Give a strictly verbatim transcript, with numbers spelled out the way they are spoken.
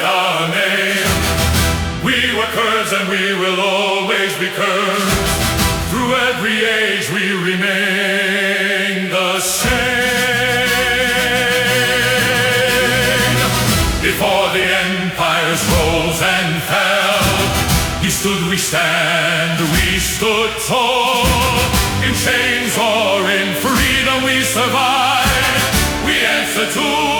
Amen. We were Kurds and we will always be Kurds. Through every age we remain the same. Before the empires rose and fell, he stood, we stand, we stood tall. In chains or in freedom we survive. We answer to